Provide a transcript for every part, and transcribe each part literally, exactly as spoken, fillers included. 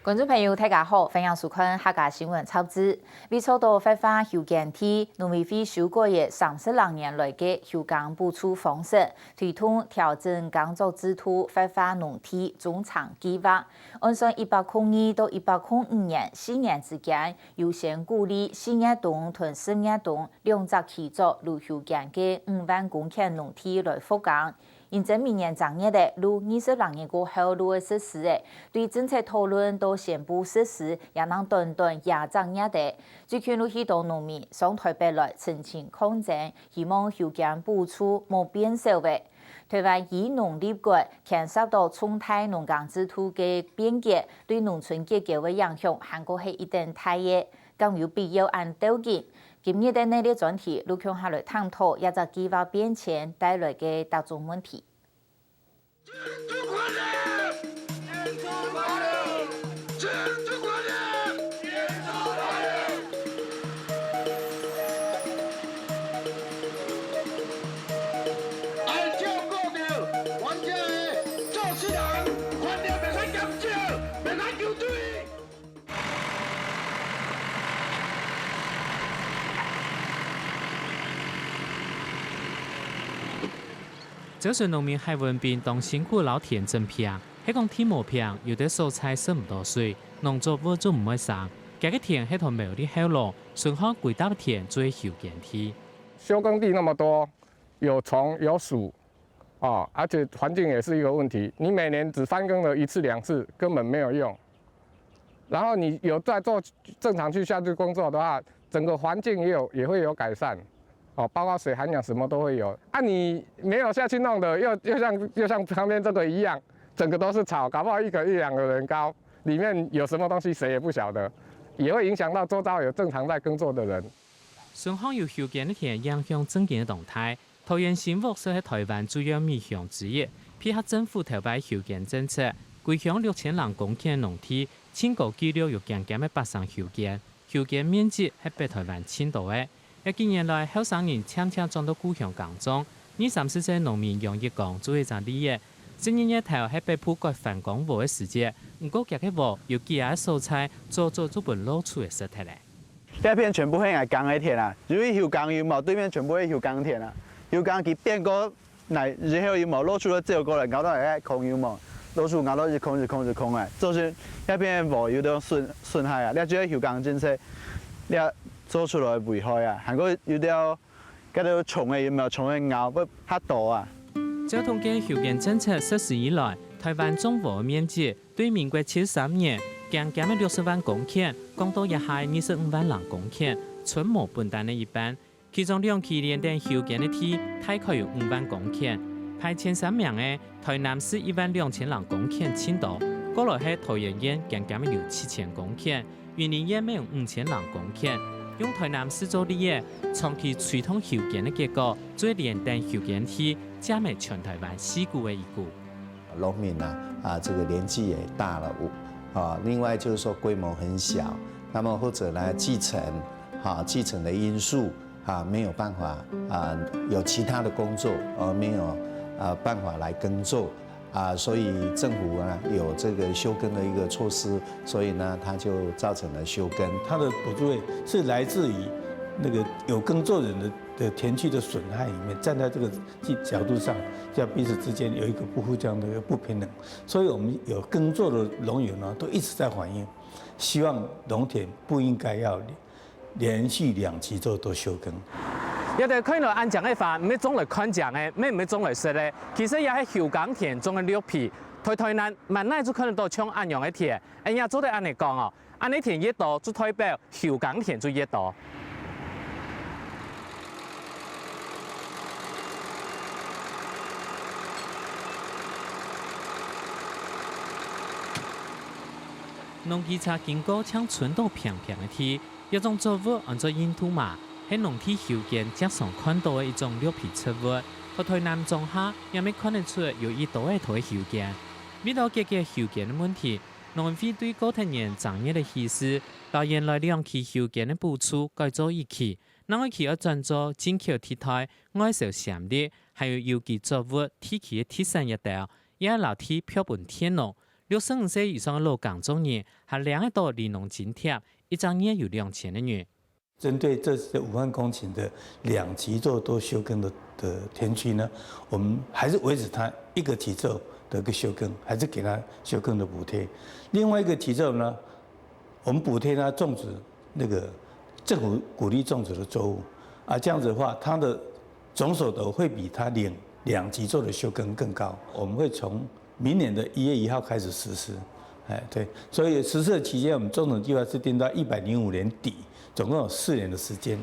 觀眾朋友，大家好，歡迎收看客家新聞雜誌。為做到活化休耕地，農委會修改了三十零年來个休耕補助方式，推動調整耕作制度，活化農地種田計畫。按算一百空二到一百空五年四年之間，優先鼓勵四月冬同十月冬兩隻期作來休耕个五萬公頃農地來復耕。 因爭明年正月仔，就二十零年過後就會實施了，對政策討論到宣布實施，也正短短一隻月仔。最近就許多農民上臺北來陳情抗爭，希望休耕補助莫變少仔。臺灣以農立國，牽涉到重大農耕制度个變革，對農村結構个影響還過係一等大个，敢有必要恁鬥緊？ 今日个系列專題，就共下來探討這隻計畫變遷帶來个各種問題。朝晨農民海文斌當辛苦摎田整平，係講地無平，有兜所在食毋著水，農作物就毋會生。佢个田係在苗栗後龍，順後歸搭田就係休耕地。休耕地那麼多，有蟲有鼠， 哦，而且環境也是一個問題。你每年只翻耕了一次兩次，根本沒有用。然後你有在做正常去下地工作的話，整個環境也有也會有改善，哦，包括水涵養什麼都會有。啊，你沒有下去弄的，又又像又像旁邊這個一樣，整個都是草，搞不好一個一兩個人高，裡面有什麼東西誰也不曉得，也會影響到周遭有正常在耕作的人。順後有休耕个田影響正經个當大。 桃園新屋就係臺灣主要米鄉之一，配合政府頭擺休耕政策，歸鄉六千零公頃農地，盡高紀錄有將近个八成休耕，休耕面積係北臺灣盡多个。這幾年來，後生人漸漸轉到故鄉耕種，二三十歲農民楊一光就係一隻例仔。十二月頭係北部割番崗禾个時節，毋過佢个禾有幾下个所在早早就分老鼠仔食忒咧。 這片全部係𠊎耕个田啊，因為休耕有無，對面全部係休耕田啊。休耕佢變過來以後有無，老鼠都走過來，咬到該空有無，老鼠咬到一空一空一空啊，造成這片禾有兜損損害啊，這就係休耕政策，這做出來个危害啊，還過有兜該兜蟲仔有無，蟲仔咬會較多啊。照統計，休耕政策實施以來，臺灣種禾个面積 對民國七十三年，將近个六十萬公頃，降到這下二十五萬零公頃，賰無本旦个一半。其中兩期連等休耕个地，大概有五萬公頃。排前三名个臺南市一萬兩千零公頃盡多，過來係桃園縣將近个有七千公頃，雲林縣乜有五千零公頃。用臺南市做例仔，長期推動休耕个結果，就係連等休耕地，佔了全臺灣四股个一股。 農民啊，啊，這個年紀也大了，五，啊，另外就是說規模很小，那麼或者呢，繼承，哈，繼承的因素，啊，沒有辦法，啊，有其他的工作，而沒有，啊，辦法來耕作，啊，所以政府啊，有這個休耕的一個措施，所以呢，它就造成了休耕。它的補助費是來自於那個有耕作人的，的田區的損害裡面，站在這個角度上，要彼此之間有一個不互相的一個不平等。 所以我們有耕作的農友呢，都一直在反映，希望農田不應該要連續兩期做都休耕。這兜看來恁靚个花，毋係種來看靚个，乜毋係種來食个。其實這係休耕田種个綠肥，在臺南滿哪就看得到像恁樣个田。恁樣做得恁樣講哦， 恁樣田越多，就代表休耕田就越多。農機車經過，像伸到平平个地，這種作物安做印度麻，係農地休耕輒常看到个一種綠肥植物。在臺南庄下，也乜看得出有一多仔在休耕。為了解決休耕个問題， 農委會對過忒年正月个起始，摎原來兩期休耕个補助改做一期，另外一期愛轉做進口替代、外銷閃綠，還有有機作物、地區个特產這兜，也愛摎地撥分田農，六十五歲以上个老耕種人還領得到離農津貼，一隻月有兩千个銀。針對這些五萬公頃的兩期做多休耕的，的田區呢，我們還是維持它一個期奏的一個休耕，還是給它休耕的補貼。另外一個期奏呢，我們補貼它種植那個政府鼓勵種植的作物啊，這樣子的話，它的總所得會比它領兩期做的休耕更高。我們會從明年的一月一號開始實施。哎，對，所以實施的期間，我們中等計劃是定到一百零五年底，總共有四年的時間。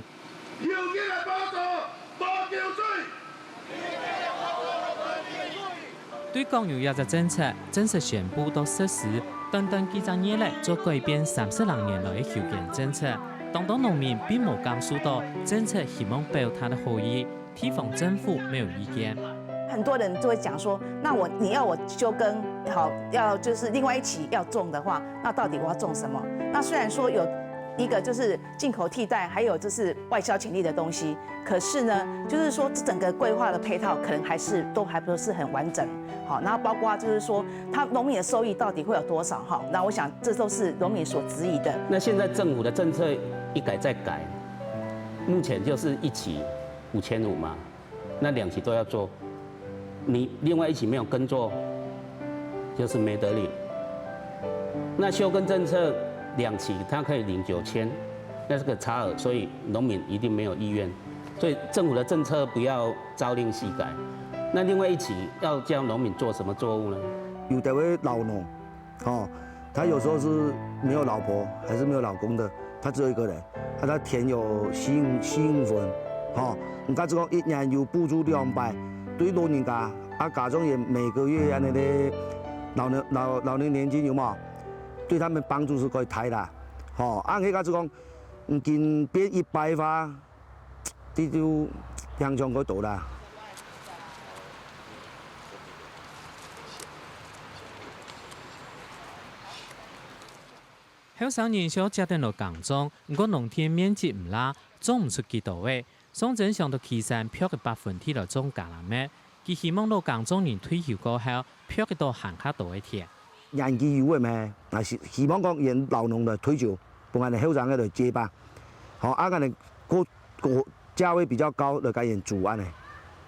對耕遊這隻政策正式宣布到實施，短短幾隻月內就改變三十零年來个休耕政策。當多農民並無感受到政策希望表達个好意，地方政府沒有意見。很多人就會講說，那我你要我休耕，好，要就是另外一期要種的話，那到底我要種什麼？那雖然說有一個就是進口替代，還有就是外銷潛力的東西，可是呢，就是說這整個規劃的配套可能還是都還不是很完整。好，然後包括就是說，他農民的收益到底會有多少？哈，那我想這都是農民所質疑的。那現在政府的政策一改再改，目前就是一期五千五嘛，那兩期都要做，你另外一期沒有耕作，就是沒得領。那休耕政策兩期它可以領九千，那是個差額，所以農民一定沒有意願。所以政府的政策不要朝令夕改。那另外一期要叫農民做什麼作物呢？有的會老農，哦，他有時候是沒有老婆，還是沒有老公的，他只有一個人，啊，他田有四五四五分，吼，你看這個一年有補助兩百，對老人家，啊，加上也每個月啊，那個老年老老年年金有無？對他們幫助是可以大的，吼，啊，你看這個已經變一百趴，這就影響較大啦。 後生人想接等來耕種，毋過農田面積毋罅，種毋出幾多个。宋真想到旗山贌一百分地來種加拉麥，佢希望老耕種人退休過後，贌得到還較多个田。年紀有个咩，啊希希望講𠊎老農來退休，分𠊎後生个來接班。好，啊𠊎个過過價位比較高，來甲𠊎煮安呢，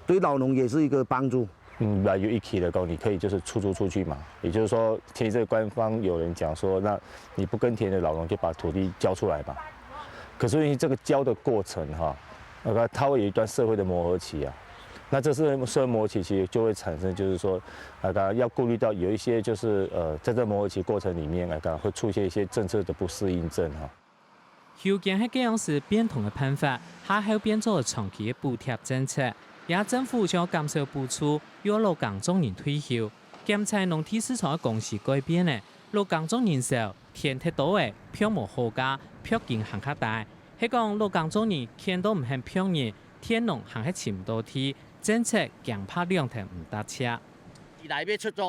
對老農也是一個幫助。 嗯，那有一期的工，你可以就是出租出去嘛，也就是说，现在官方有人讲说，那你不耕田的老农就把土地交出来嘛。可是因为这个交的过程哈，那个它会有一段社会的磨合期啊。那这社社会磨合期其实就会产生，就是说，那个要顾虑到有一些就是呃，在这磨合期过程里面，那个会出现一些政策的不适应症哈。 休耕係該央時變通个辦法，下後變做長期个補貼政策。也政府想減少補助，又愛老耕種人退休，檢采農地市場个供需改變了，老耕種人少，田忒多了，贌無好價，贌金還較低。係講老耕種人譴到毋肯贌人，田農還係尋毋到地，政策驚怕兩頭毋搭車。未來要出租，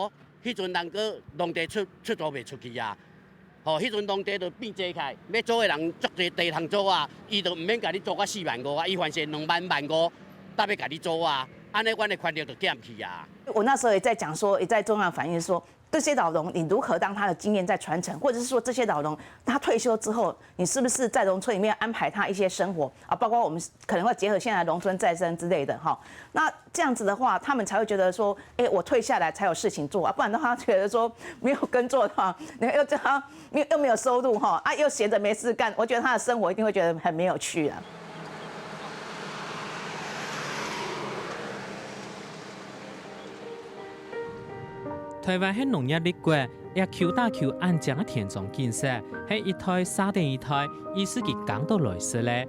迄陣人个農地出出租袂出去啊。 吼，迄陣農地就變濟起來，要租的人足濟地通租啊，伊就毋免甲你租到四萬五啊，伊凡勢兩萬、萬五，才要甲你租啊，安尼阮的權利就減去啊。我那時候也在講說，也在中央反映說，這些老農你如何讓他的經驗再傳承，或者是說這些老農他退休之後，你是不是在農村裡面安排他一些生活啊？包括我們可能會結合現在農村再生之類的哈。那這樣子的話，他們才會覺得說，哎，我退下來才有事情做啊，不然的話，覺得說沒有耕作的話，你又叫他又又沒有收入哈，啊又閒着沒事幹，我覺得他的生活一定會覺得很沒有趣啊。台灣係農業立國，這Q打Q恁靚个田莊景色，係一代續等一代，一世紀耕到來世个。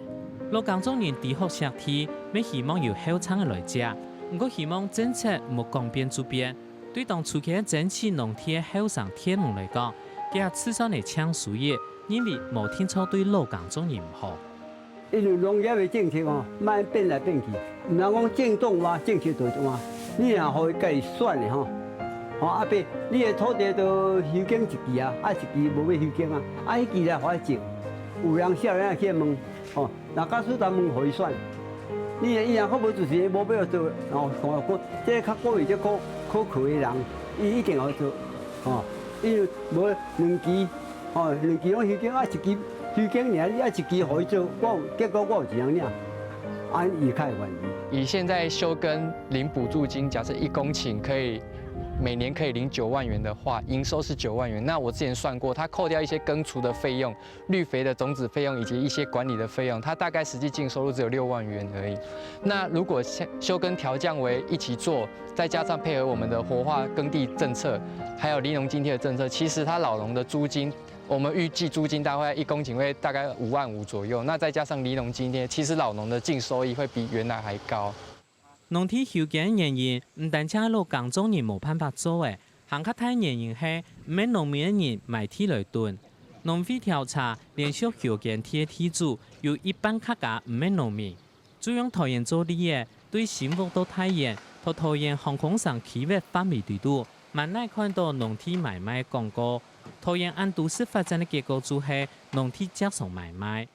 老耕種人知學惜地，乜希望有後生个來接，毋過希望政策毋好講變就變， 對當初期爭取農地个後生田農來講，佢也試算个淨收益，認為無定著對老耕種人毋好。因為農業个政策吼，慢變來變去，毋通講政黨換，政策就換，你若予伊家己選的吼，吼，啊，你的土地都休耕一期啊，啊，一期無要休耕啊，啊，迄期來予伊種，有人少年去問，吼。 若假使咱問予伊選，你若伊若好無就是無必要做，吼，看講，這較顧慮、這較可靠的人，伊一定會做，吼。因為無兩支，吼，兩支攏休耕，啊一支休耕爾，啊一支予伊做，我有，結果我有一人領，啊伊較會願意。以現在休耕領補助金，假設一公頃可以每年可以領九萬元的話，營收是九萬元。那我之前算過，它扣掉一些耕除的費用、綠肥的種子費用以及一些管理的費用，它大概實際淨收入只有六萬元而已。那如果休休耕調降為一起做，再加上配合我們的活化耕地政策，還有零農津貼的政策，其實它老農的租金，我們預計租金大概一公頃會大概五萬五左右。那再加上零農津貼，其實老農的淨收益會比原來還高。農地休耕个原因，毋單淨係老耕種人無辦法做个，還較大原因係毋係農民个人買地來蹲。農會調查，連續休耕地个地主有一半較加毋係農民。就用桃園做例仔，對新屋到大園，到桃園航空城區域範圍裡肚，滿哪看到農地買賣廣告。桃園恁都市發展个結果就係農地輒常買賣。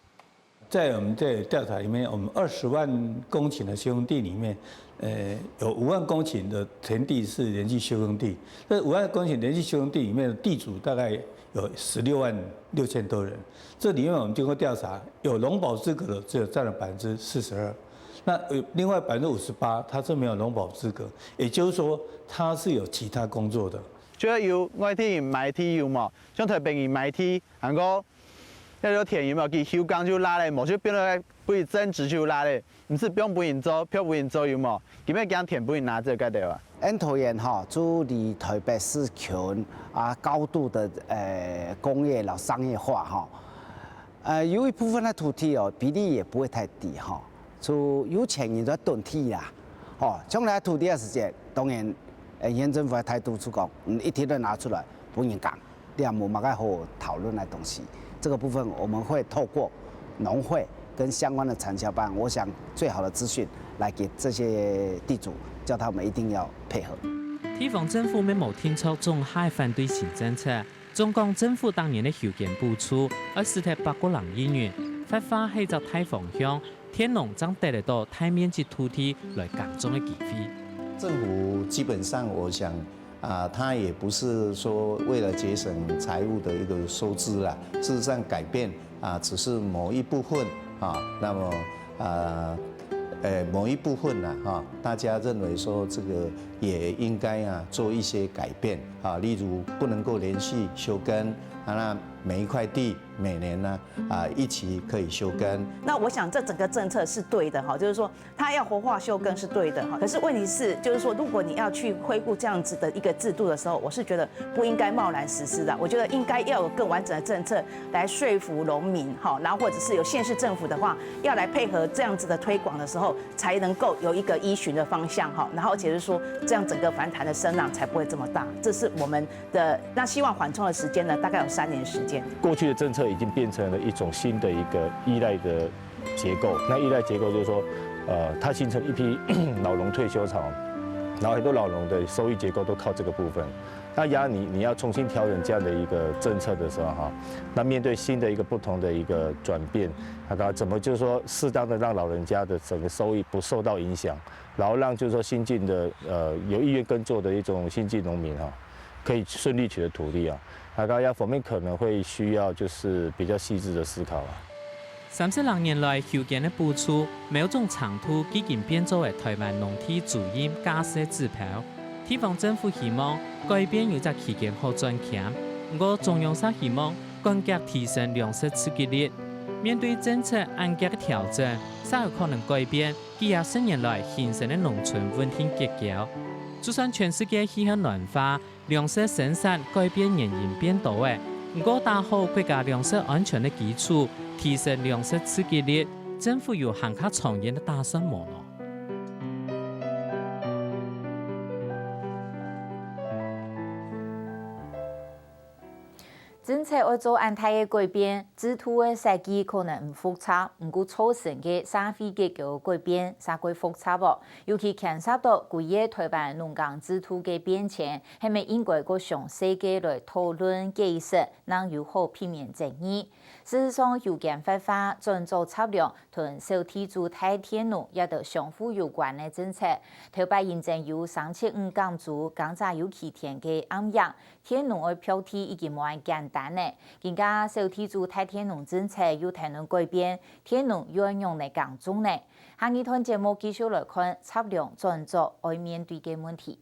在我們這調查裡面，我們二十萬公頃的休耕地裡面，呃，有五萬公頃的田地是連續休耕地。這五萬公頃連續休耕地裡面的地主大概有十六萬六千多人。這裡面我們經過調查，有農保資格的只有佔了百分之四十二。那呃，另外百分之五十八，他是沒有農保資格，也就是說他是有其他工作的。就係有外地人買地有無？像台北人買地，還過 該條田有無？佢休耕就罅咧，無就變到分佢增值就罅咧，毋使放分人做，放分人做有無？佢乜驚田分人拿走該兜啊？恁桃園吼，就離台北市近啊，高度的呃工業摎商業化吼，呃有一部分的土地哦，比例也不會太低吼，就有錢人在囤地啦，吼，將來土地个時節，當然，呃，縣政府个態度就講，嗯，一定要拿出來分人耕。 這無麼个好討論个東西。這個部分我們會透過農會跟相關的產銷班，我想最好的資訊來給這些地主，叫他們一定要配合。地方政府乜無定著總係反對新政策，總講政府逐年个休耕補助，愛使忒百過零億元，發話係隻大方向， 田農正得得到大面積土地來耕種个機會。政府基本上，我想啊，他也不是說為了節省財務的一個收支啦，事實上改變啊，只是某一部分啊，那麼啊，呃，某一部分啦哈，大家認為說這個也應該啊做一些改變啊，例如不能夠連續休耕啊，那每一塊地每年呢啊一期可以休耕。那我想這整個政策是對的哈，就是說它要活化休耕是對的哈。可是問題是，就是說，如果你要去恢復這樣子的一個制度的時候，我是覺得不應該貿然實施的。我覺得應該要有更完整的政策來說服農民哈，然後或者是有縣市政府的話，要來配合這樣子的推廣的時候，才能夠有一個依循的方向哈。然後而且是說，這樣整個反彈的聲浪才不會這麼大。這是我們的，那希望緩衝的時間呢，大概有三年時間。過去的政策已經變成了一種新的一個依賴的結構。那依賴結構就是說，呃，它形成一批老農退休潮，然後很多老農的收益結構都靠這個部分。那壓你你要重新調整這樣的一個政策的時候，哈，那面對新的一個不同的一個轉變，那它怎麼就是說適當的讓老人家的整個收益不受到影響，然後讓就是說新進的呃有意願耕作的一種新進農民哈，可以順利取得土地啊。那大家方面可能會需要就是比較細緻的思考啊。三十零年來，休耕个補助某種程度既經變做係台灣農地租賃價稅指標。地方政府希望改變有隻期間好賺錢，毋過中央煞希望趕遽提升糧食自給率。面對政策恁遽个調整，煞有可能改變幾若十年來形成个農村穩定結構。就算全世界氣候暖化， 糧食生產改變原因變多了，毋過打好國家糧食安全个基礎，提升糧食自給率，政府有還較長遠个打算無呢？政策愛做恁大个改變，制度个設計可能毋複雜，毋過造成个社會結構改變，煞過複雜哦。尤其牽涉到歸個台灣農耕制度个變遷，係毋係應該過詳細个來討論解釋，正有好避免爭議。事實上，有間伐花轉作插礱同小地主大田農這兜相互有關个政策，頭擺因爭有三七五減租，耕者有其田个暗影， 田農愛贌地已經無恁簡單呢。今下小地主大田農政策又聽講改變，田農又愛仰般耕種呢？下二段節目繼續來看插礱轉作愛面對个問題。